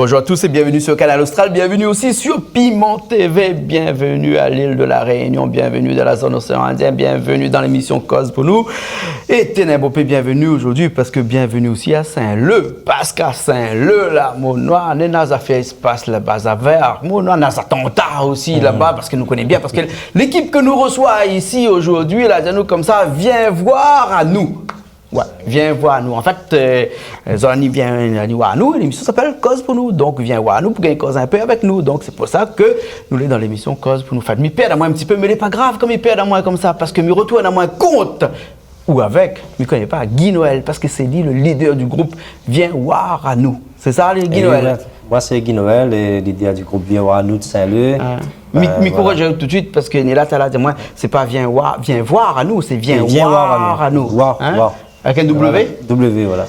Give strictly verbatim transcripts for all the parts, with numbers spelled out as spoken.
Bonjour à tous et bienvenue sur Kanal Austral, bienvenue aussi sur Piment T V, bienvenue à l'île de la Réunion, bienvenue dans la zone océan Indien, bienvenue dans l'émission Koz pou nou. É té nèbopé, bienvenue aujourd'hui, parce que bienvenue aussi à Saint-Leu, parce qu'à Saint-Leu, la, mon noir, néna zafèr i spas laba, zafèr, mon noir, néna zatanta aussi laba, parce que nou koné bien, parce que l'équipe que nous reçoit ici aujourd'hui, la di anou konmsa, vien voir anou. Ouais, vien voir anou. En fait, euh, zot la ni vien, la ni voir anou, l'émission s'appelle Koz pou nou. Donc, vien voir anou pou gingn koz in pé avèk nou. Donc, c'est pour ça que nou lé dan l'émission Koz pou nou. Fat mi pèrd amoin in ti pé, mé lé pa grav kan mi pèrd amoin konmsa, parce que mi retourn amoin kont ou avèk, mi koné pa, Guy Noël, parce que c'est lui le leader du groupe Vien voir anou. C'est ça, Guy Noël ? Exact. Moi, c'est Guy Noël, le leader du groupe Vien voir anou de Saint-Leu. Ah. Mi, mi korij tout de suite parce que Néla, talèr, la di amoin, c'est pas vien voir, vien voir anou, c'est vien voir anou. Voir, voir. Hein ? Avec un W ? Voilà. W, voilà.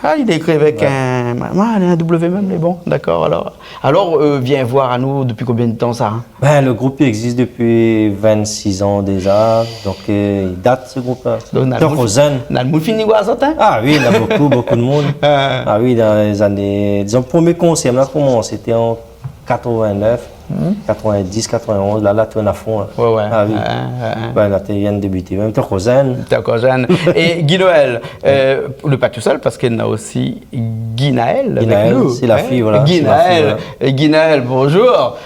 Ah, il est écrit avec un, ouais, un W même, mais bon, d'accord, alors. Alors, euh, Vien voir anou, depuis combien de temps ça, hein ? Ben, le groupe, il existe depuis vingt-six ans déjà, donc, euh, il date, ce groupe-là. Donc, na le moun, na le moun fini voir sa, hein ? Ah oui, il y a beaucoup, beaucoup de monde. Ah. Ah oui, dans les années, disons, le premier concert, là, comment, c'était en quatre-vingt-neuf, quatre-vingt-dix, quatre-vingt-onze, là, là, tourne à fond, là. Ouais, ouais. Ah oui. Ouais, ouais, ouais. Ben, là, tu viens de débuter, même, t'es encore jeune. T'es encore jeune. Et Guy Noël, euh, on n'est pas tout seul parce qu'il y a aussi Guinaël avec nous, hein ? Guinaël, c'est la fille, voilà, c'est la fille, voilà. Guinaël, bonjour.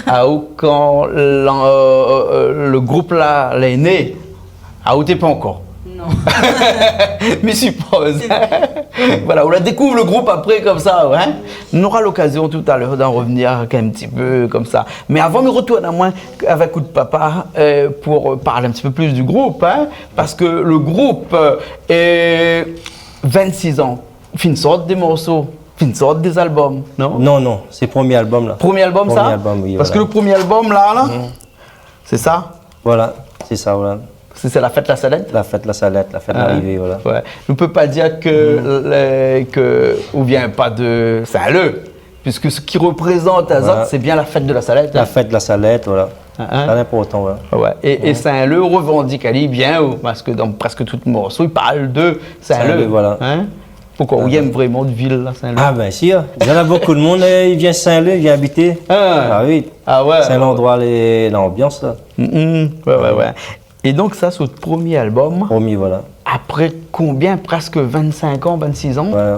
Aou, kan le, euh, euh, le group la lé né, aou té pankor ? Non. Mi sipoz. Voilà, ou la dékouv le group apré konmsa, hein ? Nou nora lokazion talèr d'en revenir in ti pé konmsa. Mé avan, mi retourn amoin avèk out papa, euh, pou parl in ti pé plis du group, hein ? Parce que le group, euh, vingt-six ans, fine sort dé morso, fine sort dé album, non ? Non, non, c'est premier album, là. Premier album, ça ? Premier album, oui, voilà. Parce que le premier album, là, là, c'est ça ? Voilà, c'est ça, voilà. C'est, c'est La Fête La Salette ? La Fête La Salette, La Fête Larivée, voilà. Ouais. On peut pas dire que, le, que ou vien pa de Saint-Leu, puisque ce qui représente azot, c'est bien la fête de la Salette, hein. La fête de la Salette, voilà. Hein, hein. C'est important, voilà. Ouais. Et, et Saint-Leu revendique ali bien, parce que dans presque tout morso, i parl de Saint-Leu. Saint-Leu, voilà. Hein ? Pourquoi ? Ou yèm vréman out vil la, Saint-Leu ? Ah, bien sûr. Il y en a beaucoup de monde, euh, ils viennent Saint-Leu, ils viennent habiter. Ah. Ah oui. Ah ouais. C'est un endroit, les, l'ambiance, là. Mm, mm. Ouais, ouais, ouais. Et donc, ça, c'est votre premier album. Premier, voilà. Après combien ? Presque vingt-cinq ans, vingt-six ans ? Ouais.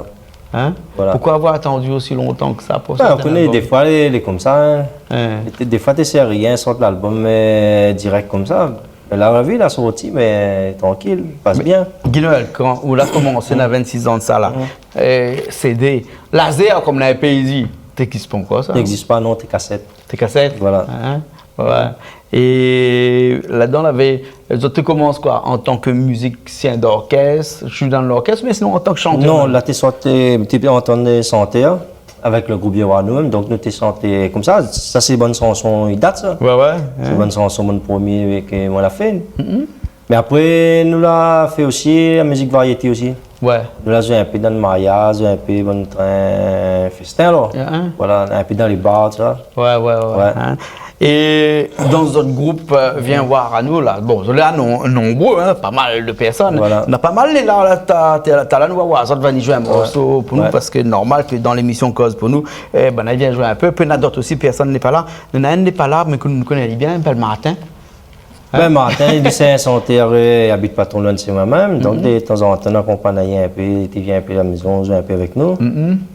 Hein ? Voilà. Pourquoi avoir attendu aussi longtemps que ça pour sortir un album ? Ben, on connaît, des fois, les, les comme ça, hein. Hein. Et des fois, tu sais rien, sort l'album, euh, direct comme ça. Mé la, la vi la sorti, mé trankil, pas bien. Guy Noël, kan ou la komansé, na vingt-six ans de ça, là, euh, CD, laser, konm na in péi i di, té égzis pankor sa, hein ? N'existe pas, non, té kasèt. Té kasèt ? Voilà. Hein ? Ouais. É ladan, lavé, zot té komans koi, an tan ke mizisien d'orkès, zoué dan lorkès, mé sinon an tan ke shantèr ? Non, la té shantèr, té antann shantèr, hein. Avèk le group Vien voir anou mèm, donk nou té shanté konmsa. Sa sé bann shanson i dat sa. Ouais, ouais. Sé bann shanson, bann promié ke moin la fé. Mé apré nou la fé osi la mizik variété osi. Ouais. Nou la zoué in pé dan mariaz, zoué in pé bann trin festin alor. Voilà, in pé dan lé bar, tousa. Ouais, ouais, ouais. É dan zot group, euh, Vien voir anou la, bon, zot lé la non-, nonbré, hein, pa mal de pèrsone. Voilà. Na pa mal lé la, la, ta, ta, talèr nou va voir zot vni zoué in morso pou nou, parske normal ke dan lémisyon Koz pou nou, eh ben, i vien zoué in pé. Pé na dot osi, pèrsone lé pa la. Néna inn lé pa la, mé ke nou koné bien, i apèl Martin. Hein ? Ben, Martin, li sé in shantèr, euh, i abit pa tro loin de shé moin mèm. Donk, de tanzantan, nou akonpagn ali in pé, li té vien in pé la mézon, zoué in pé avèk nou.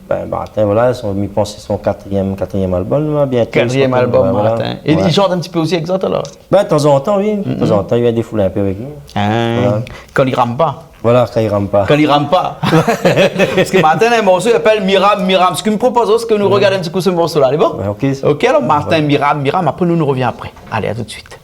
Ben, Martin, voilà, son, mi pans sé son katrièm, katrièm albom, la, bientôt, li sort, Martin. Katrièm albom, ouais, voilà. É li shant in ti pé osi avèk zot, alor ? Ben, tanzantan, oui. Tanzantan, li vien défoulé in pé avèk nou. Hein. Voilà. Kan li ram pa. Voilà, kan li ram pa. Kan li ram pa. Parske Martin, in morso, i apèl Mi ram, mi ram. Sak mi propoz, sé ke nou rogard in ti kou se morso-la, lé bon ? Ouais, ok. Ok, alor, Martin, Mi ram, mi ram. Apré, nou, nou revien apré. Alé, à tout de suite.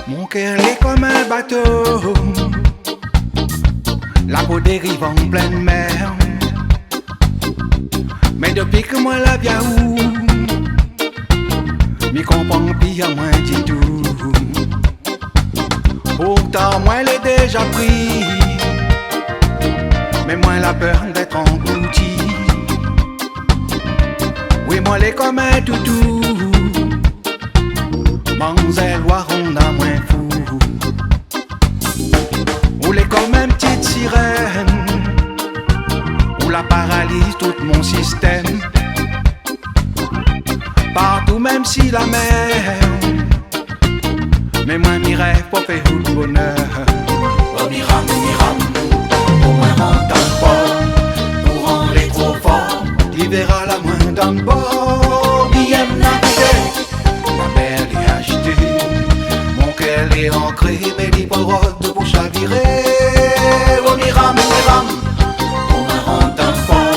Mon kèr lé konm in bato, la po dériv an plin mèr. Mé dopi ke moin la vi aou, mi konpran pi amoin ditou. Pourtan moin lé déza pri, mé moin la pèr d'èt anglouti. Wi, moin lé konm in toutou, manzèl wa rann amoin fou. Ou lé konm in ti sirèn, ou la paraliz tout mon sistèm. Partou, mèm si la mèr, mé moin mi rèv pou fé out bonèr. O Miram, Miram, pou moin rant dann por, kouran lé tro for, li vèra la moin dann bor. Mi yèm navigé, la mèr lé ajité, mon kèr lé ankré, mé li pa rod pou saviré. O Miram, Miram, pou moin rant dann por,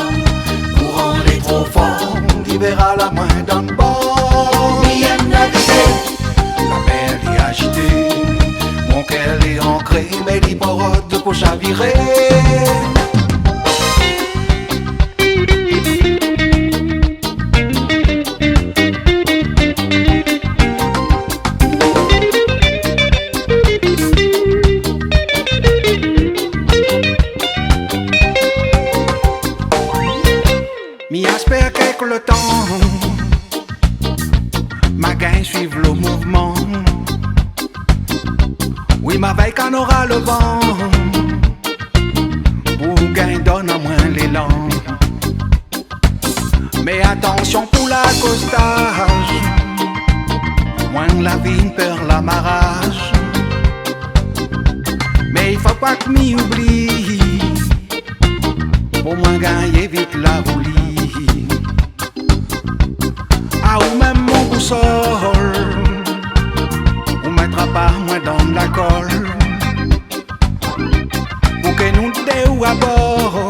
kouran lé tro for, li vèra la moin dann bor. Mi yèm navigé, la mèr lé ajité, mon kèr lé ankré, mé li pa rod pou saviré. Mi aspèr kèk lo tan, ma gingn suiv lo mouvman. Wi, ma vèy kan nora lo van, pou gingn donn amoin lélan. Mé atansion pou lakostaz, moin la vin pèr lamaraj. Mé i fo pa k mi oubli, pou moin gingn évit la rouli. A ou mèm mon bousol, ou mètra pa moin dann lakol. Pou ke nou dé ou abor,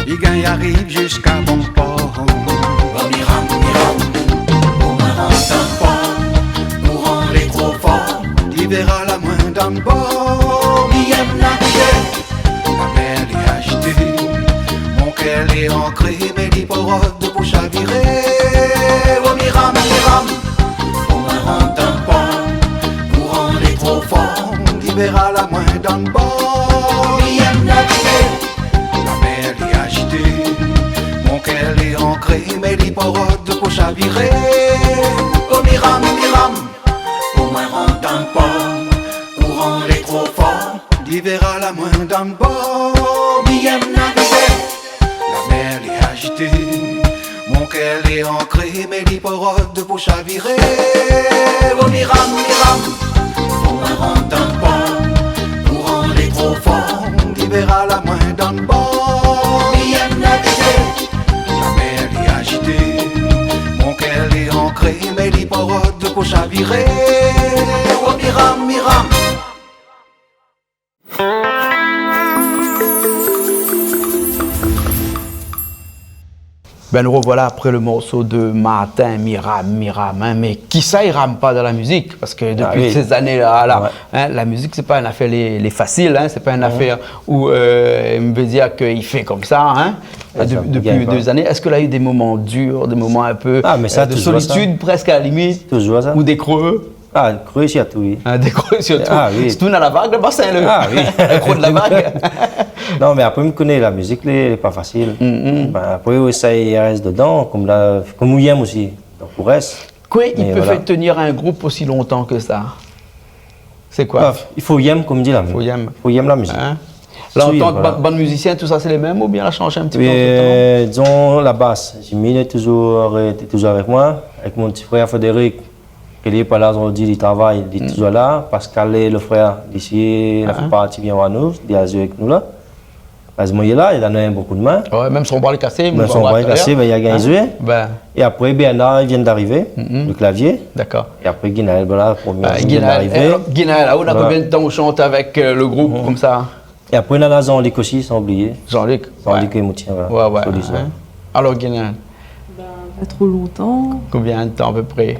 i gingn ariv ziska bon por. O Miram, Miram, pou moin rant dann por, kouran lé tro for, li vèra la moin dann bor. Mi yèm navigé, la mèr lé ajité, mon kèr lé ankré, mé li pa rod pou saviré. O Miram, Miram, pou moin rant dann por, kouran lé tro for, li vèra la moin dann bor. Mi yèm navigé, la mèr lé ajité, mon kèr lé ankré, mé li pa rod pou saviré. O Miram, Miram, pou moin rant dann por, kouran lé tro for, li vèra la moin dann bor. Mi yèm navigé, la mèr lé ajité, mon kèr lé ankré, mé li pa rod pou saviré. O Miram, Miram, pou moin rant dann por, kouran lé tro for, li vèra la moin dann bor. Mi yèm navigé, la mèr lé ajité, mon kèr lé ankré, mé li pa rod pou saviré. O Miram, Miram. Ben, nous revoilà après le morceau de Martin, Miram, Miram, hein. Mais qui ça, i ram pa dans la musique ? Parce que depuis ces années-là, là, hein, la musique, c'est pas une affaire les, les facile, hein, c'est pas une affaire où, euh, on peut dire qu'il fait comme ça, hein, de-, depuis des années. Est-ce que là, il y a eu des moments durs, des moments un peu, euh, de solitude, presque à la limite, ou des creux ? Ah, creux sirtou, oui. Ah, des creux sirtou. Ah, oui. Sirtou dan la vag, le basin, le, le creux de la vague. Non, mé apré, mi koné la mizik, lé, lé pa fasil. Ben, apré, ou éséy rès dedan, konm la, konm ou yèm osi. Donk, ou rès. Koué i pé fé tenir in group osi lontan ke sa ? Sé koi ? Bah, i fo yèm, konm di la mizik. Fo yèm. Fo yèm la mizik. Hein ? La, an tan ke bann, bann mizisien, tout sa, sé lé mèm oubien la shanjé in ti pé antretan ? Dizon, la bas, Jimmy, li lé touzour, lé touzour avèk moin. Avèk mon ti frèr Frédéric, ke li lé pa la zordi, li travay, li lé touzour la. Pascal, le frèr, li osi, li fé parti bien wa nou, li la zoué avèk nou la. Baz moin lé la, li la donn in bon kou d'min. Oué, mèm son bra lé kasé, mèm son bra lé kasé, bin, li la gingn zoué. É apré, Bernard, li vien d'arivé, le klavié. Dakor. É apré, Guinaël, voilà, promié, li vien d'arivé. Guinaël, la, ou na konbien d'tan ou shant avèk, euh, le group konmsa ? É apré, nana Jean-Luc osi, san oublié. Jean-Luc, Jean-Luc Moutien, voilà. Oué, oué. Solist, oué. Alor, Guinaël ? Ba, pa tro lontan. Konbien d'tan, a pé pré ?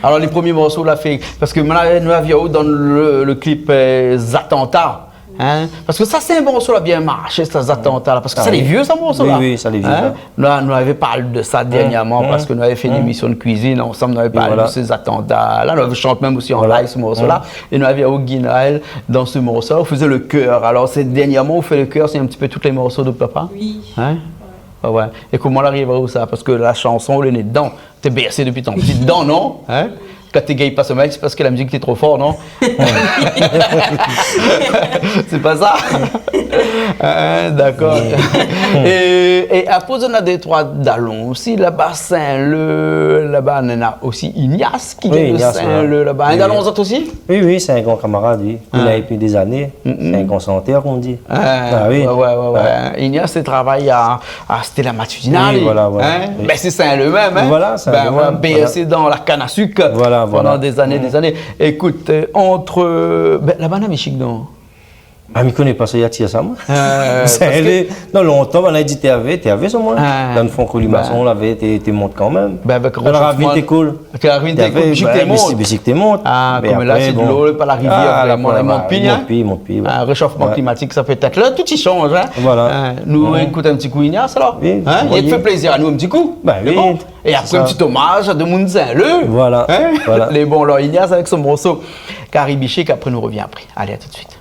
Alor, lé promié morso, la fé, parske moin la, nou la vi aou dan le, le klip, euh, Zatanta. Hein ? Parske sa, sé in morso la bien marshé, sa, Zatanta la. Parske sa lé vié, sa, morso la. Oui, oui, sa lé vié, sa. Nou, nou lavé parl de sa dernièrman, parske nou lavé fé in émisyon de kuizine ansanm, nou lavé parl de sé Zatanta la. Nou lavé shant mèm osi an live se morso la. É nou lavé Guinaël dan se morso la. Ou fé le kèr. Alor, sé dernièrman ou fé le kèr, sé in ti pé tout lé morso de papa ? Oui. Hein ? Ah ouais. É koman la ariv aou sa ? Parske la shanson, ou lé né dedan. Té bèrsé dopi tan pti dedan, non ? Hein ? Kan té gingn pa somèy, sé parske la mizik té tro for, non ? Sé pa sa ? Hein, dakor. É, é apré, ou na dé troi dalon osi, laba Saint-Leu, laba, néna osi Ignace ki vien de Saint-Leu, laba. Oui, Ignace, oui. In dalon, zot osi ? Oui, oui, sé in gran kamarad, oui. Li lé la dopi dé zané. Sé in gran shantèr, konm i di. Ah oui. Ouais, ouais, ouais. Ignace té travay a, a, sété la matutinale, hein ? Oui, voilà, voilà. Oui. Bin, sé Saint-Leu mèm, hein ? Voilà, Saint-Leu mèm, voilà. Bin, bèrsé dan la kann a sik pandan dé zané, dé zané. Ékout, euh, ant, euh, bin, laba, na bishik, non ? Ah, mi koné pa sa, i atir sa, moin. Euh, Saint-Leu, parske non, lontan, banna i di té avé, té avé, sa, moin. Ah. Dan fon Kolimason, lavé, té, té mont kanmèm. Bin, avèk la ravine, réshofman té koul. Té la ravine té koul, bishik té mont. Bishik té mont. Ah, mé konm la, sé dolo, pa la rivièr, vréman, la, i mont pi, hein. I mont pi, i mont pi, ouais. Ah, réshofman klimatik, sa pétèt. La, tout i shanj, hein. Voilà. Hein, nou ékout in ti kou Ignace, alor. Oui, hein, i fé plézir anou in ti kou. Bin oui, sé sa. É apré, in ti omaz a demoun Saint-Leu. Voilà, voilà. Lé bon, alor, Ignace avèk son morso Kari Bishik, apré nou revien apré. Alé, a tout de suite.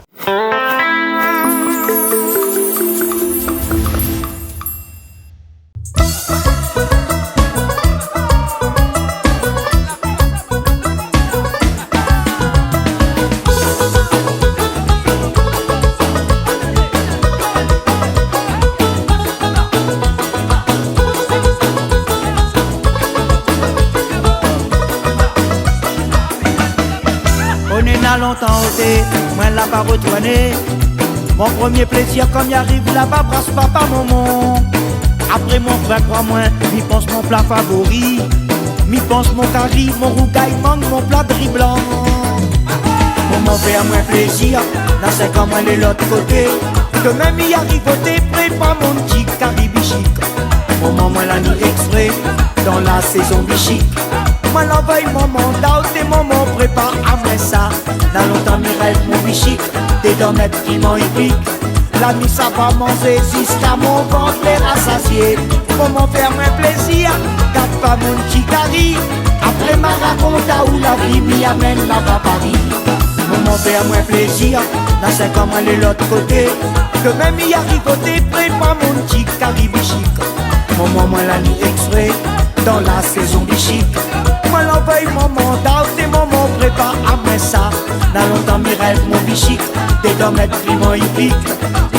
Néna lontan oté, moin la pa retourné. Mon promié plézir, kan mi ariv laba, bras papa, momon. Apré mon frèr, kroi amoin, mi pans mon pla favori. Mi pans mon kari, mon rougay mang, mon pla dri blan. Momon, fé amoin plézir, na sink an moin lé lot koté. Demin mi ariv oté, prépar mon ti kari bishik. Momon, moin la ni èkspré, dan la sézon bishik. Moin la anvoy momon, daoté momon, prépar amoin sa. Na lontan mi rèv mon bishik, dedan mèt piman i pik. La mi sava manzé ziska mon vant lé rasazié. Momon, fé amoin plézir, gard pa mon ti kari. Apré ma rakont aou la vi mi amenn laba Pari. Momon, fé amoin plézir, na sink an moin lé lot koté. Demin mi ariv oté, prépar mon ti kari bishik. Momon, moin la ni èkspré, dan la sézon bishik. Moin la anvoy momon, daoté momon, prépar amoin sa. Na lontan mi rèv mon bishik, dedan mèt piman i pik.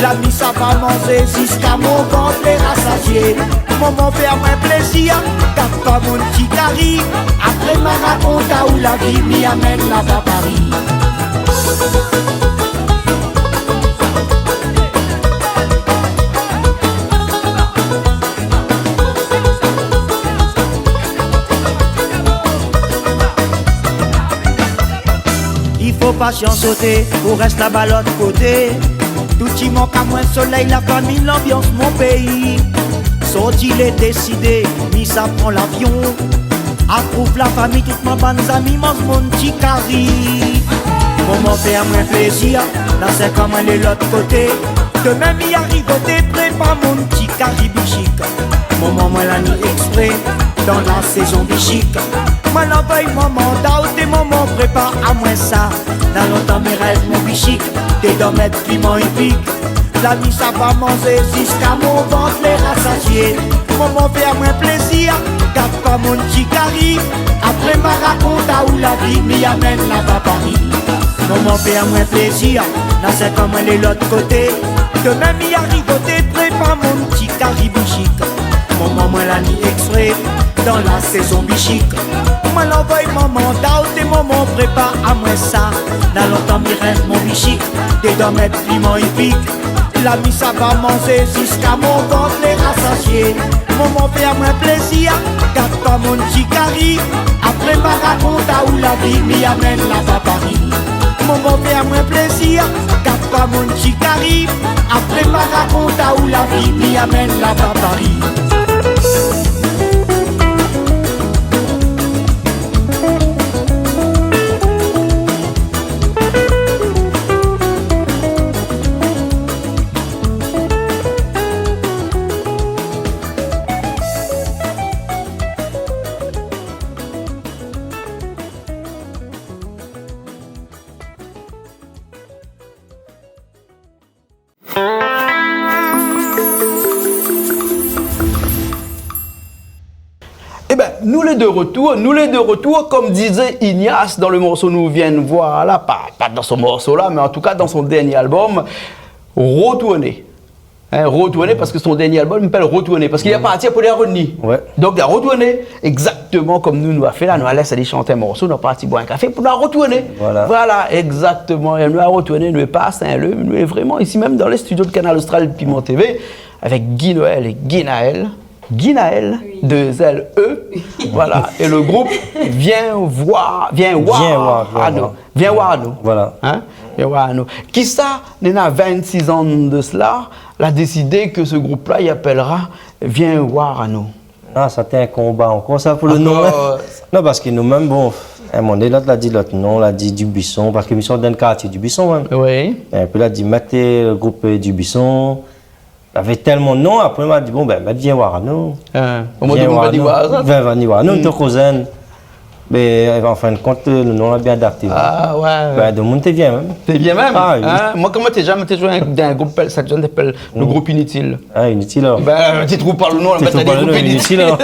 La mi sava manzé ziska mon vant lé rasazié. Momon, fé amoin plézir, gard pa mon ti kari. Apré ma rakont aou la vi mi amenn laba Pari. I fo pasians oté, ou rès laba lot koté. Tout i mank amoin, solèy, la fami, lanbians mon péi. Sorti lé désidé, mi sa pran lavion. Aprouv la fami, tout mon bann zami, manz mon ti kari. Momon, fé amoin plézir, na sink an moin lé lot koté. Demin mi ariv oté, prépar mon ti kari bishik. Momon, moin la ni èkspré, dan la sézon bishik. Moin la anvoy momon, daoté momon, prépar amoin sa. Na lontan mi rèv mon bishik, dedan mèt piman i pik. La mi sava manzé ziska mon vant lé rasazié. Momon, fé amoin plézir, gard pa mon ti kari. Apré ma rakont aou la vi mi amenn laba Pari. Momon, fé amoin plézir, na sink an moin lé lot koté. Demin mi ariv oté, prépar mon ti kari bishik. Momon, moin la ni èkspré, dan la sézon bishik. Moin la anvoy momon, daoté momon, prépar amoin sa. Na lontan mi rèv mon bishik, dedan mèt piman i pik. La mi sava manzé ziska mon vant lé rasazié. Momon, fé amoin plézir, gard pa mon ti kari. Apré ma rakont aou la vi mi amenn laba Pari. Momon, fé amoin plézir, gard pa mon ti kari. Apré ma rakont aou la vi mi amenn laba Pari. Bin, nou lé de retour, nou lé de retour, konm té i di Ignace dan le morso nou vien voir la, pa, pa dan son morso la, mé an tou ka dan son dernié album, Retourné. In, Retourné, parske son dernié album i apèl Retourné, parske li la parti, apré li la revni. Donk, li la retourné, égzaktoman konm nou, nou la fé la, nou la lès ali shant in morso, nou la parti boir in kafé, pou nou la retourné. Voilà, égzaktoman. É nou la retourné, nou lé pa Saint-Leu, nou lé vréman isi mèm dan lé studio de Kanal Austral Piment T V, avèk Guy Noël é Guy Naël. Guy Naël, dé L E. Voilà. É le group Vien voir, Vien voir anou. Vien voir anou. Voilà. In ? Vien voir anou. Kisa, néna vinn-sis an de sela, la désidé ke se group-la i apèlra Vien voir anou ? Ah, sa té in konba ankor, sa, pou le non, in. Non, parske nou mèm, bon, in moman doné, lot la di lot non, la di Dubuisson, parske mi sort dan le kartié Dubuisson, in. Wi. É pi la di, mèt le group, euh, Dubuisson. Lavé tèlman non, apré, ma di, bon, bin, mèt Vien voir anou. Ah, omoin tout le moun va di, voilà, sa. Vien, vien voir anou, nou té koz. Mé, euh, an fin de kont, le non la bien adapté, in. Ah, wé, wé. Bin, domoun té vien mèm. Té vien mèm ? Ah, wi. In ? Moin, koman té, zamé té zoué dan in group, sa té apèl le group Initil. Ah, Initil, alor. Bin, té trouv pa le non, la mèt le group Initil, alor.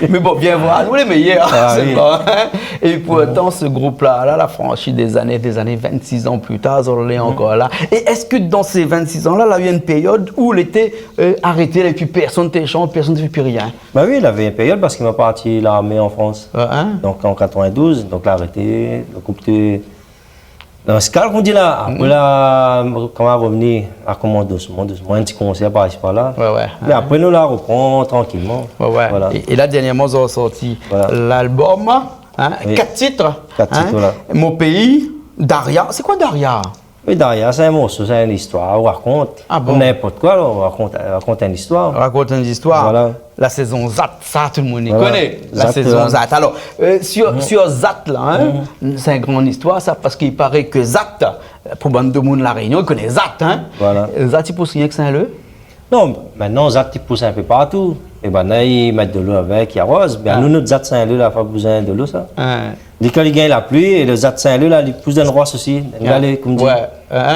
Mé bon, Vien voir anou lé méyèr, in. Ah, sé wi. Bon, in. É pourtan, se group-la, la, la franshi dé zané, dé zané, vinn-sis an pli tar, zot lé ankor la. É èske dan se vinn-sis an-la, la u in périod ousa lété, euh, arété, épi pèrsone té shant, pèrsone té fé pi rien ? Ba wi, lavé in périod parske ma parti larmé an Frans. Ah, in ? Donk an katrovin-douz, donk la arété, le group té dan léskal, konm i di la. Apré la, kan ma revni, la komans dousman, dousman, in ti konsèr par isi, par la. Wé, wé. Mé apré, nou la repran trankilman. Wé, wé. Voilà. É, é la, dernièrman, zot la sorti lalbum, in, kat tit, in. Kat tit, voilà. Mon péi, Daria. Sé koi Daria ? Wi, Daria, sé in morso, sé in istoir, ou rakont. Ah bon ? Konm ninport koi, alor, ou rakont, ou rakont in istoir. Ou rakont in istoir. Voilà. La sézon Zat, sa, tout le moun i koné. Voilà. La sézon Zat. Alor, euh, sur, sur Zat, la, in, sé in gran istoir, sa, parske i paré ke Zat, pou bann domoun La Rényon, i koné Zat, in. Voilà. Zat, i pous rienk Saint-Leu ? Non, mintnan, zat i pous in pé partou. É banna i mèt dolo avèk, i aroz. Mé anou, nout zat Saint-Leu la, pa bezoin dolo, sa. Di kan li gingn la pli, é le zat Saint-Leu la, li pous dan le ros osi. Li lé, konm di,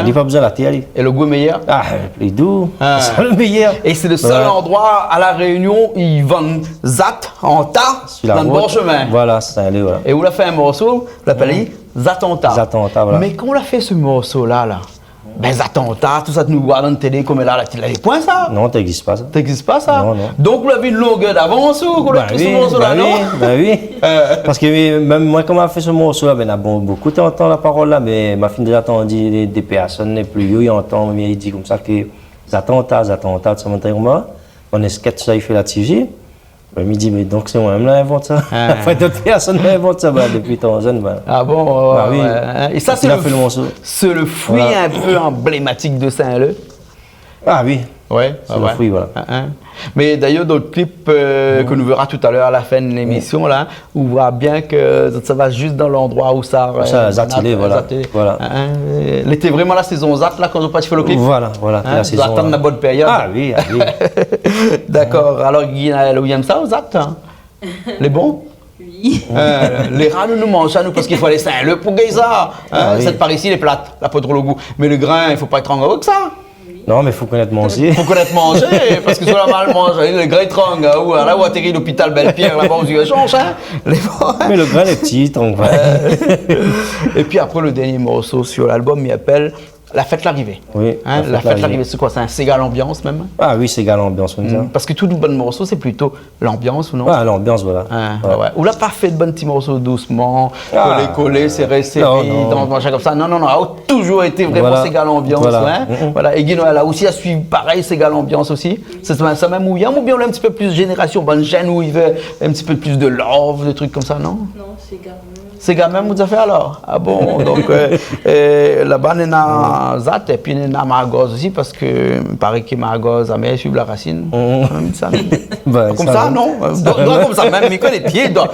li pa bezoin la tèr, li. É le gou méyèr ? Ah, pli dou. Sa le méyèr. É sé le sèl landroi a La Rényon i vann zat an ta, dan le bor shemin. Voilà, Saint-Leu, voilà. É ou la fé in morso, ou la apèl Zat an ta. Zat an ta, voilà. Mé kan ou la fé se morso-la, la, bin, zat an ta, tout sa, nou voi dan télé, konm la, la, té, la, lé poin sa. Non, té égzis pa, sa. Té égzis pa, sa. Non, non. Donk, ou lavé in longèr davans, ou, kan ou la ékri se morso-la, non ? Ba wi, ba wi. Euh. Parske, euh, mèm moin, kan ma fé se morso-la, bin, na bon, bonpé té antann la parol la, mé ma fine déza antann dé, dé pèrsone pli vié i antann, mé i di konmsa ke zat an ta, zat an ta, sa, mon té, moin, mon sketch la, i fé la TV. Bin, mi di, mé donk, sé moin mèm la invant sa. Ah. Apré, dot pèrsone la invant sa, bin, dopi tan zèn, bin. Ah bon, wé, wé, wé. Ba wi. É sa, sé le, sé le frui in pé anblématik de Saint-Leu. Ah wi. Wé, sé le frui, voilà. Mé dayèr, dan le clip, euh, ke nou vèra talèr a la fin de lémision, la, ou voi bien ke sa va zis dan landroi ousa, ousa, euh, zat i lé, voilà. Zat i lé. Voilà. Lété vréman la sézon zat, la, kan zot la parti fé le clip ? Voilà, voilà, la sézon, zot la atann la bone périod. Ah wi, ah wi. Dakor. Alor, Guy Naël, ou yèm sa, zat, in ? Lé bon ? Wi. Euh, lé ra, nou, nou manz sa, nou, parske i fo alé Saint-Leu pou gingn sa. In ? Ah wi. Sèt par isi, lé plat, la pa tro le gou. Mé le grin, i fo pa èt angor avèk sa. Non, mé fo konèt manzé. Fo konèt manzé, parske si ou la mal manzé, le grin i trang, in, ou la, ou atéri lopital Bèlpièr, laba, o urjans, in. Lé bon. Mé le grin lé pti, i trang pa. Euh, épi apré, le dernié morso sur l'album, i apèl La fèt larivé. Wi, La fèt larivé. In, La fèt larivé, sé koi ? Sé in séga lanbians mèm ? Ah wi, séga lanbians, konmsa. Mm, parske tout bann morso, sé plito lanbians, ou non ? Ah, lanbians, voilà. Wé, wé. Ou la pa fé de bann ti morso dousman, kolé, kolé, séré, séré, non, non, dan, machin konmsa. Non, non, non, ou la touzour été vréman séga lanbians, in. Voilà. Mm, mm. Voilà. É Guy Noël la osi la suiv parèy, séga lanbians osi. Sé sa, sa mèm ou yèm, oubien ou lé in ti pé pli zénérasion, bann jenn, ou i vé in ti pé pli de love, de trik konmsa, non ? Non, séga mèm. Séga mèm, ou la fé alor ? Ah bon, donk, euh, euh, laba, néna zat, épi néna margoz osi, parske i paré ke margoz amèr i suiv la rasine. Mm. Mèm sa, non ? Ba, konmsa, non ? Doi, doi konmsa mèm, mi koné pié, doi,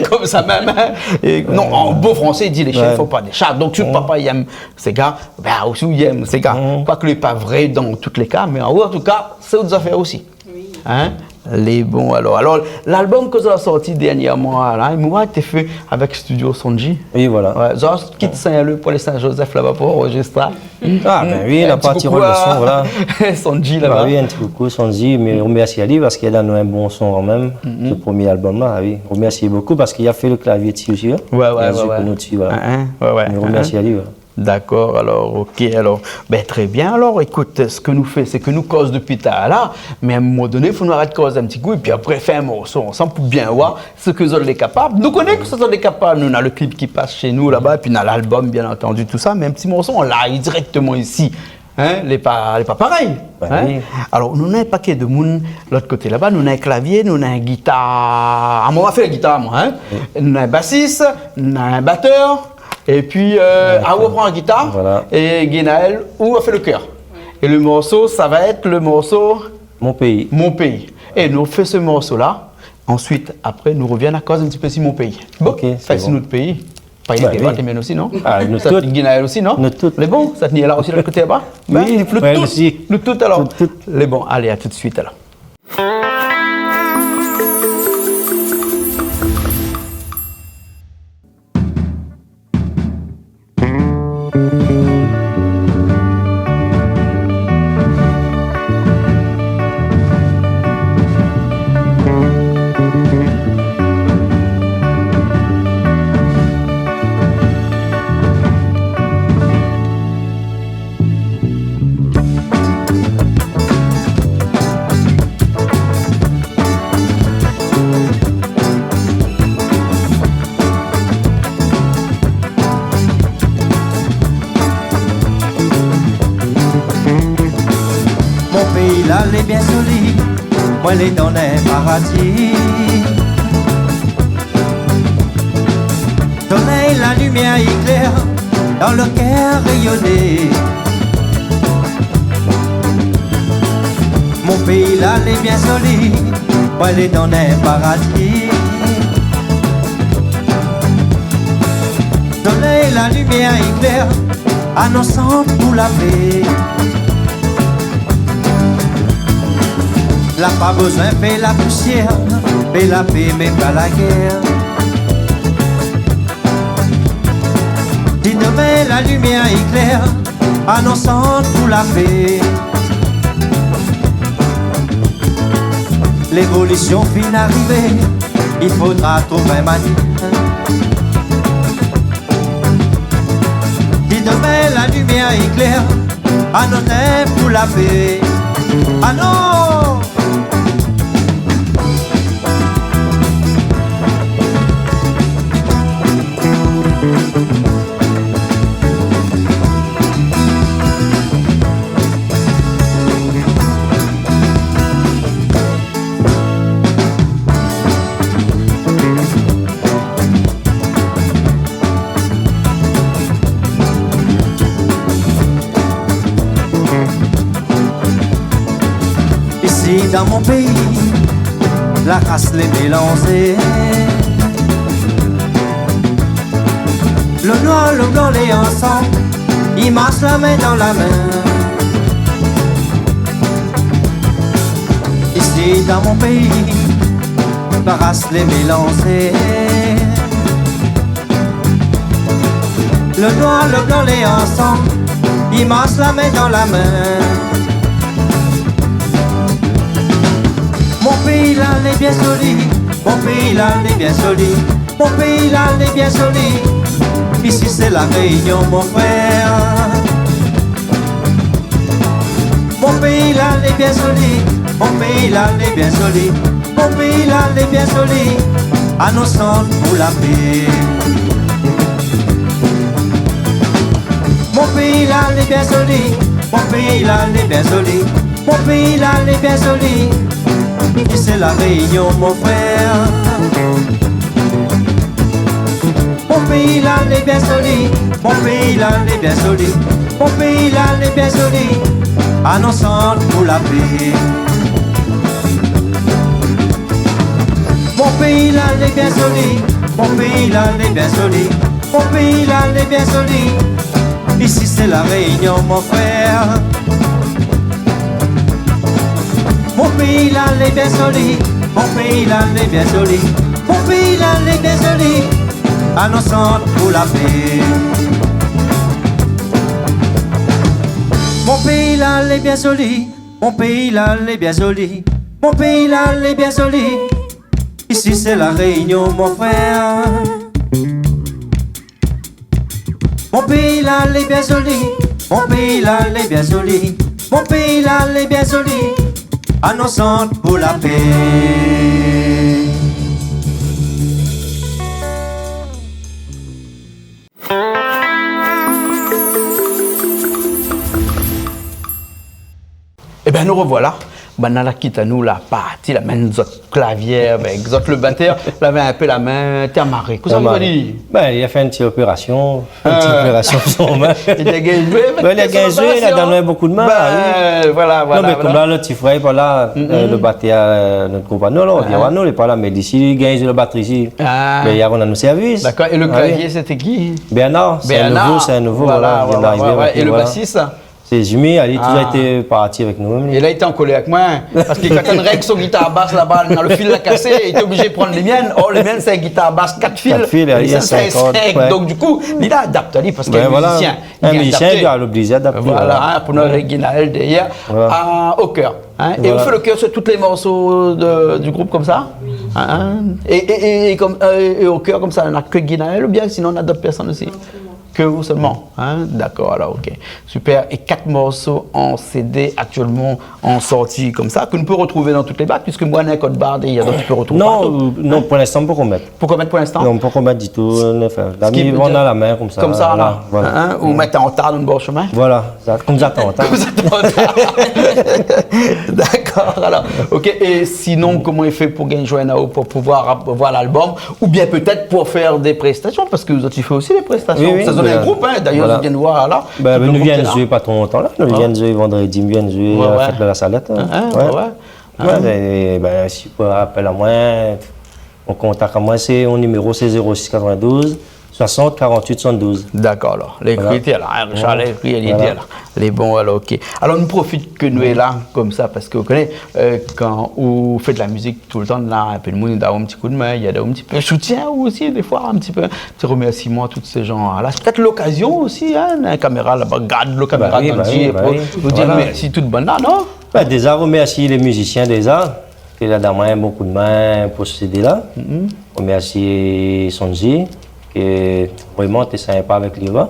konmsa mèm, in. É non, an bon fransé, i di, les chiens ne font pas des chats. Donk, si papa i yèm séga, bin, osi ou yèm séga. Koike lé pa vré dan tout lé ka, mé an tou ka, sé out zafèr osi. Wi. In ? Lé bon, alor. Alor, lalbom ke zot la sorti dernièrman la, mi oi, té fé avèk studio Sonji. Oui, voilà. Oué, zot la kit Sin-Leu pou alé Sin-Jozèf laba pou anrozistré. Ah, bin oui, la parti rod le son, voilà. Sonji laba. Ba oui, in ti koukou Sonji, mé romèrsi ali parske li la donn anou in bon son kanmèm, se promié albom la, oui. Romèrsi bokou parske li la fé le klavié dsi osi, in. Oué, oué, oué. Li la zoué pou nou dsi, voilà. Mé romèrsi ali, voilà. Dakor, alor, OK, alor, bin, trè bien. Alor, ékout, sak nou fé, sé ke nou koz dopi talèr la, mé a in moman doné, fo nou arèt koz in ti kou, épi apré, fé in morso ansanm pou bien oir sak zot lé kapab. Nou koné ke sak zot lé kapab, nou, na le klip ki pas shé nou laba, épi na lalbom, bien antandi, tousa, mé in ti morso an live dirèkteman isi, in, lé pa, lé pa parèy, in. Alor, nou na in pakèt de moun lot koté laba, nou na in klavié, nou na in gitar. A, moin, ma fé la gitar, moin, in. Nou na in basis, nou na in batèr, épi, eu, a, ou pran la gitar, é Guénaël, ou fé le kèr. É le morso, sa va èt le morso Mon péi. Mon péi. É nou fé se morso la. Ansuit, apré, nou rovien a koz in ti pé si mon péi. Bon, OK, sé bon. Fé si nout péi. Pa in té, nou mèm osi, non ? A, nou tout. Sa té Guénaël osi, non ? Nou tout. Lé bon, sa té ni la osi, lot koté laba ? Oui, nou tout osi. Nou tout, alor. Tout, tout. Lé bon, alé, a tout de suite, alor. Mon péi la lé bien zoli, moin lé dan in paradi. Solèy, la limièr i klèr, dan le kèr réyoné. Mon péi la lé bien zoli, moin lé dan in paradi. Solèy, la limièr i klèr, anonsant pou la pé. La pa bezoin fé la pousièr, fé la pé, mé pa la guèr. Di domin la limièr i klèr, anonsant pou la pé. Lévolision fine arivé, i fodra trouv in manièr. Di domin la limièr i klèr, anonsant pou la pé. Anon ! Isi dan mon péi, la ras lé mélanzé. Le noir, le blan lé ansanm, i marsh la min dan la min. Isi dan mon péi, la ras lé mélanzé. Le noir, le blan lé ansanm, i marsh la min dan la min. Mon péi la lé bien zoli, mon péi la lé bien zoli, mon péi la lé bien zoli. Isi sé La Rényon, mon frèr. Mon péi la lé bien zoli, mon péi la lé bien zoli, mon péi la lé bien zoli, anonsant pou la pé. Mon péi la lé bien zoli, mon péi la lé bien zoli, mon péi la lé bien zoli. Isi sé La Rényon, mon frèr. Mon péi la lé bien zoli, mon péi la lé bien zoli, mon péi la lé bien zoli, anonsant pou la pé. Mon péi la lé bien zoli, mon péi la lé bien zoli, mon péi la lé bien zoli. Isi sé La Rényon, mon frèr. Mon péi la lé bien zoli, mon péi la lé bien zoli, mon péi la lé bien zoli. Anon shant pou la pé. Mon péi la lé bien zoli, mon péi la lé bien zoli, mon péi la lé bien zoli. Isi sé La Rényon, mon frèr. Mon péi la lé bien zoli, mon péi la lé bien zoli, mon péi la lé bien zoli. Anon shant pou la pé. Ében, nou rovoila. Banna la kit anou la parti, la amenn zot klavié avèk zot, le batèr lavé in pé la min té amaré. Kosa ou va dir ? Bin, li la fé in ti opérasion, in ti opérasion pou son min. Li la gingn zoué, mé li la gingn zoué, la donn bonpé kou d'min, oui. Bin, voilà, voilà. Non, mé konm la, lo ti frèr lé pa la, lo batèr, nout group anou, la, Rényon anou, lé pa la, mé li, si li gingn zoué la batri isi, bin, li va rann anou sèrvis. Dakor, é le klavié, sété ki ? Bernard, sé in nouvo, sé in nouvo, voilà, li vien d'arivé avèk nou, voilà. É le basis ? Sé Jimmy, ali, li la touzour été parti avèk nou, mèm li. É la, li té an kolèr avèk moin, parske kan li règ son gitar bas laba, dan le fil la kasé, li té oblizé prann le mien. Or, le mien, sé in gitar bas kat fil. Kat fil, ali, sé sink kord, ouais. Donk, du kou, li la adapté ali, parske in mizisien, li lé oblizé adapté, voilà, in, pou nout Guinaël dèrièr, a, o kèr, in. É ou fé le kèr sur tout le morso de, du group konmsa ? In ? É, é, é, é konm, é o kèr konmsa, na ke Guinaël oubien sinon na d'ot pèrsone osi ? Ke ou solman, in ? Dakor, alor, OK. Super. É kat morso an CD aktièlman an sorti konmsa, ke nou pé rotrouv dan tout le bar, puiske moin, na in kod bar dèrièr, donk ou pé rotrouv partou. Non, non, pou linstan, pankor mèt. Pankor mèt pou linstan ? Non, pankor mèt ditou, nou fé. Sak i vé dir, nou la mèt konmsa, konmsa, la, voilà. In, ou mèt an tar dan le bor shomin ? Voilà, sa, konmsa, an tar. Konmsa, an tar. Dakor, alor. OK, é sinon, koman i fé pou gingn zoinn aou, pou pouvoir avoir lalbom, oubien pétèt pou fé dé prestasion, parske zot i fé osi dé prestasion. Oui, oui, voilà. Sa, zot lé in group, in, dayèr, zot i vien voir la. Bin, tout le group lé la. Nou vien zoué pa tro lontan la. Nou vien zoué vandredi, nou vien zoué, euh, fèt de la Salette, in. Ouais, ouais. Ouais, bin, si ou apèl amoin, ou kontak amoin, sé, mon niméro sé zéro sis katrovin-douz soisant karant-uit soisant-douz. Dakor, alor. Voilà. Lé ékri la, in, Richard la ékri, lé la. Lé bon, alor, OK. Alor, nou profit ke nou lé la, konmsa, parske ou koné, euh, kan ou fé de la mizik toultan, na in pé de moun i donn in ti kou d'min, i donn in ti pé soutien osi, défoi, in ti pé, in ti remèrsiman a tout sé jan-la. Sé pétèt lokazion osi, in, in kaméra laba, gard lo kaméra, ba oui, dan lo zié, ba oui. Pou dir mèrsi tout bann-la, non ? Bin, déza, remèrsi lé mizisien, déza, ke la donn amoin bonpé d'min pou so CD-la. Remèrsi Sonji, ke vréman, té sinpa avèk li, la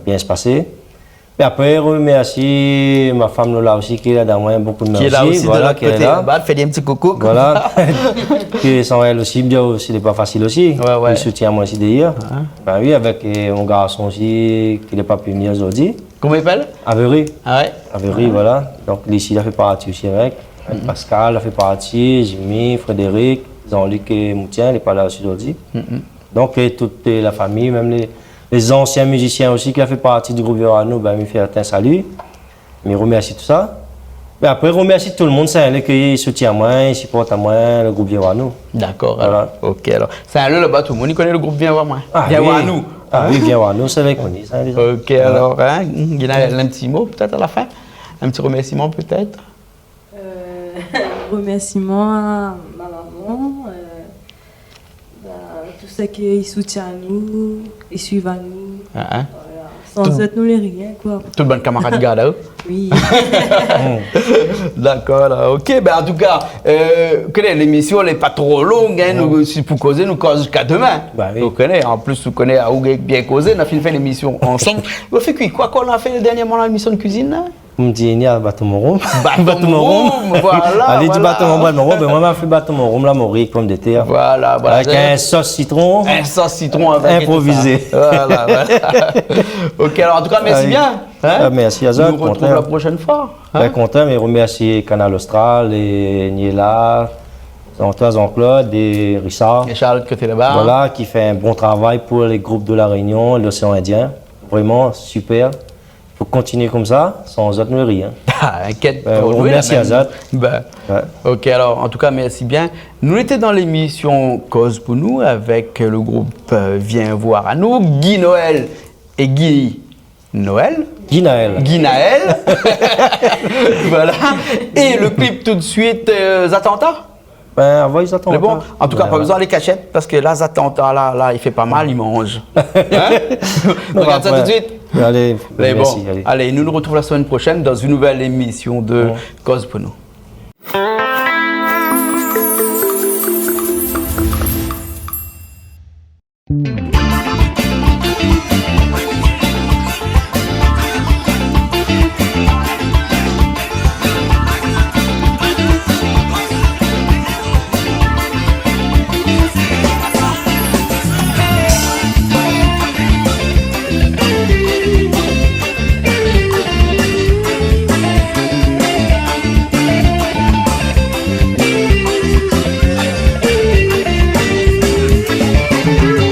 bien pasé. Mé apré, remèrsi mon fanm Lola osi, ki lé la donn amoin bonpé d'min osi. Ki lé la osi, voilà, de lot koté laba, fé in ti koukou. Voilà. Ke san èl osi, bien osi, lé pa fasil osi. Ouais, ouais. Li soutien amoin osi dèrièr. Ba oui, avèk, euh, mon garson osi, ki lé pa pu vnir zordi. Koman i apèl ? Avery. Ah ouais. Avery, voilà. Donk, li osi, li la fé parti osi avèk. Avèk Pascal, la fé parti, Jimmy, Frédéric, Jean-Luc é Moutien, lé pa la osi zordi. Donk, euh, tout, euh, la fami, mèm lé, lé zansien mizisien osi ki la fé parti di group Vièr Anou, bin, mi fé in sali. Mi remèrsi tout sa. Mé apré, remèrsi tout le moun, sé lé ke i soutien amoin, i siport amoin, lo group Vièr Anou. Dakor, alor. Voilà. OK, alor. Sé lé laba, tout le moun i koné lo group Vièr Anou. Ah oui. Vièr Anou. Ah oui, Vièr Anou, sé lé koni, sa, déza. OK, alor, in, Guinaël, in ti mo, pétèt, a la fin ? In ti remèrsiman, pétèt ? Euh, remèrsiman a mon momon, euh, ba, tout sak i soutien anou, i suiv anou. Voilà. San zot, nou lé rien, koi. Tout bann kamarad i gard aou ? Oui. Dakor, la. OK, bin, an tou ka, euh, ou koné, lémision lé pa tro long, in, nou, si pou kozé, nou koz ziska domin. Ba oui. Ou koné, an plis, ou koné, aou lé bien kozé, nou la fine fé lémision ansanm. Ou la fé kui, koi, koi nou la fé dèrnièrman, la, lémision de kuizine, la ? Komi di, ni a baton mon rom. Baton mon rom, voilà. Ali di baton mon rom, baton mon rom, bin, moin, ma fé baton mon rom, la, mori, pomdetèr. Voilà, voilà. Avèk in sos sitron. In sos sitron avèk tout sa. Inprovizé. Voilà, voilà. OK, alor, an tou ka, mèrsi bien, in. Ah, mèrsi azot, kontan. Nou rotrouv la proshèn foi, in. Bin, kontan, mé remèrsi Kanal Austral, é Niela, Jean-, Jean-Claude é Richard. Richard, koté laba. Voilà, ki fé in bon travay pou lé group de La Rényon, Loséan Indien. Vréman, super. Fo kontinié konmsa, san zot, nou lé rien. Ah, inkièt pa, nou lé la mèm. Bin, remèrsi azot. Bin, OK, alor, an tou ka, mèrsi bien. Nou lété dan lémision Koz pou nou avèk le group, euh, Vien voir anou, Guy Noël é Guy Noël. Guinaël. Guinaël. Voilà. Et le clip tout de suite, euh, Zatanta. Ben, avan Zatanta. Mé bon, an tou ka, pa bezoin alé kashèt, parske la, Zatanta, la, la, i fé pa mal, i manz. Hein ? Nou rogard sa tout de suite. Alé, mèrsi, alé. Alé, nou nou retrouv la semaine prochaine dans une nouvelle émission de Koz pou nou.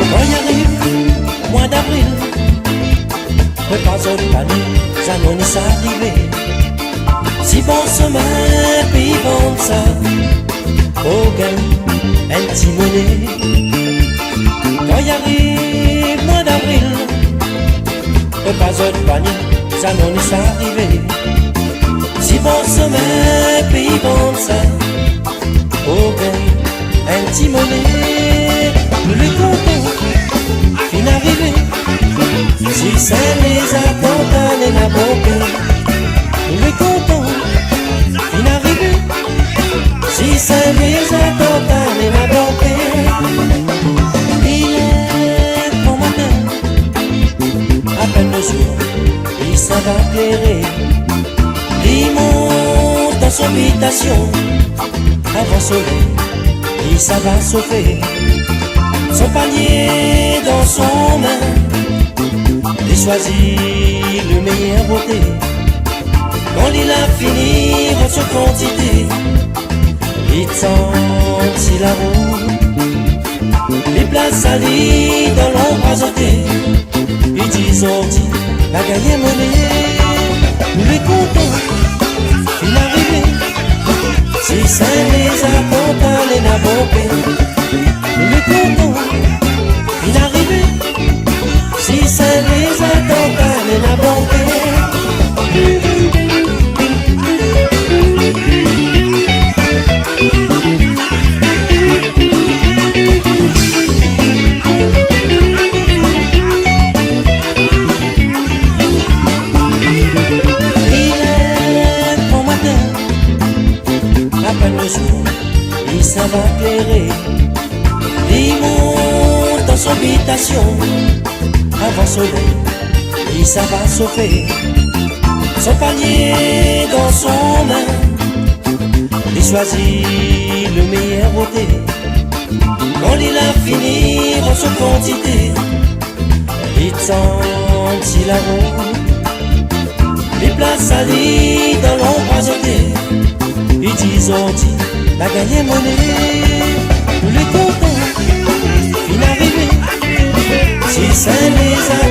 Kan i ariv moi d'avril, fo pa zot panik, zanonis arivé. Si bon somin, péi vann sa, pou gingn in ti moné. Kan i ariv moi d'avril, fo pa zot panik, zanonis arivé. Si bon somin, péi vann sa, pou gingn in ti moné. Nou lé kontan, fine arivé. Si Sin-Mézard kontan, néna bonpé. Nou lé kontan, fine arivé. Si Sin-Mézard kontan, néna bonpé. Li lèv bon matin, apèn lo zour, li sava kléré. Li mont dan son bitasion, avan solèy, li sava sofé. Son panié dan son min, li shoizi lo méyèr boté. Kan li la fini rann son kantité, li tann si la rout. Li plas ali dan lonbraz oté. Li di zordi, la gingn moné. Nou lé kontan, fine arivé. Si Sin-Mézard kontan, néna bonpé. Nou lé kontan, fine arivé. Si Sin-Mézard kontan, néna bonpé. Li lèv bon matin, apèn lo zour, li sava kléré. Li mont dan son bitasion, avan solèy, li sava sofé. Son panié dan son min, li shoizi lo méyèr boté. Kan li la fini rann son kantité, li tann si la rout. Li plas ali dan lonbraz oté. Li di zordi, la gingn moné. Nou lé kontan, fine arivé. Si Sin-Mézard